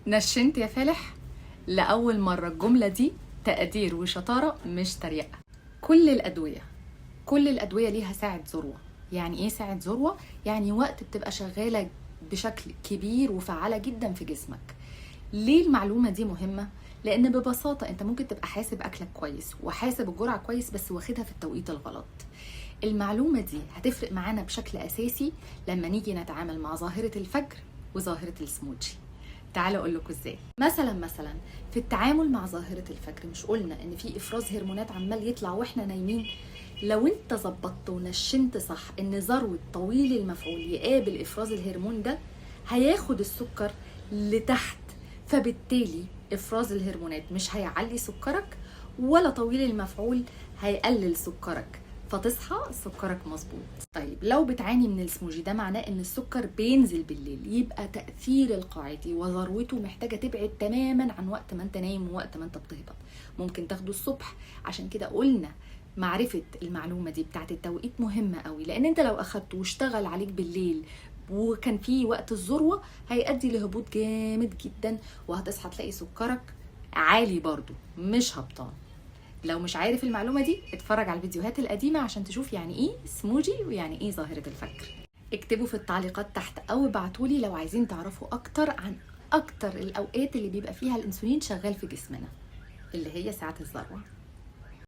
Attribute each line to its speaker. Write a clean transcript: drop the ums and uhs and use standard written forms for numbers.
Speaker 1: نشنت يا فالح؟ لأول مرة الجملة دي تقدير وشطارة مش تريقة. كل الأدوية، كل الأدوية ليها ساعة ذروة. يعني إيه ساعة ذروة؟ يعني وقت بتبقى شغالة بشكل كبير وفعالة جدا في جسمك. ليه المعلومة دي مهمة؟ لأن ببساطة أنت ممكن تبقى حاسب أكلك كويس وحاسب الجرعة كويس، بس واخدها في التوقيت الغلط. المعلومة دي هتفرق معانا بشكل أساسي لما نيجي نتعامل مع ظاهرة الفجر وظاهرة السموتشي. تعالوا اقول لكم ازاي. مثلا في التعامل مع ظاهرة الفجر، مش قلنا ان في افراز هرمونات عمال يطلع واحنا نايمين؟ لو انت ظبطت ونشنت صح ان ذروة طويل المفعول يقابل افراز الهرمون ده، هياخد السكر لتحت، فبالتالي افراز الهرمونات مش هيعلي سكرك، ولا طويل المفعول هيقلل سكرك، فتصحى سكرك مظبوط. طيب لو بتعاني من السموجي، ده معناه ان السكر بينزل بالليل، يبقى تأثير القاعدي وذروته محتاجة تبعد تماما عن وقت ما انت نايم ووقت ما انت بتهبط. ممكن تاخده الصبح. عشان كده قلنا معرفة المعلومة دي بتاعت التوقيت مهمة قوي، لان انت لو اخدته واشتغل عليك بالليل وكان في وقت الذروة، هيؤدي لهبوط جامد جدا، وهتصحى تلاقي سكرك عالي برضو مش هبطان. لو مش عارف المعلومة دي اتفرج على الفيديوهات القديمة عشان تشوف يعني ايه سموجي ويعني ايه ظاهرة الفجر. اكتبوا في التعليقات تحت او ابعتولي لو عايزين تعرفوا اكتر عن اكتر الاوقات اللي بيبقى فيها الانسولين شغال في جسمنا، اللي هي ساعة الذروة.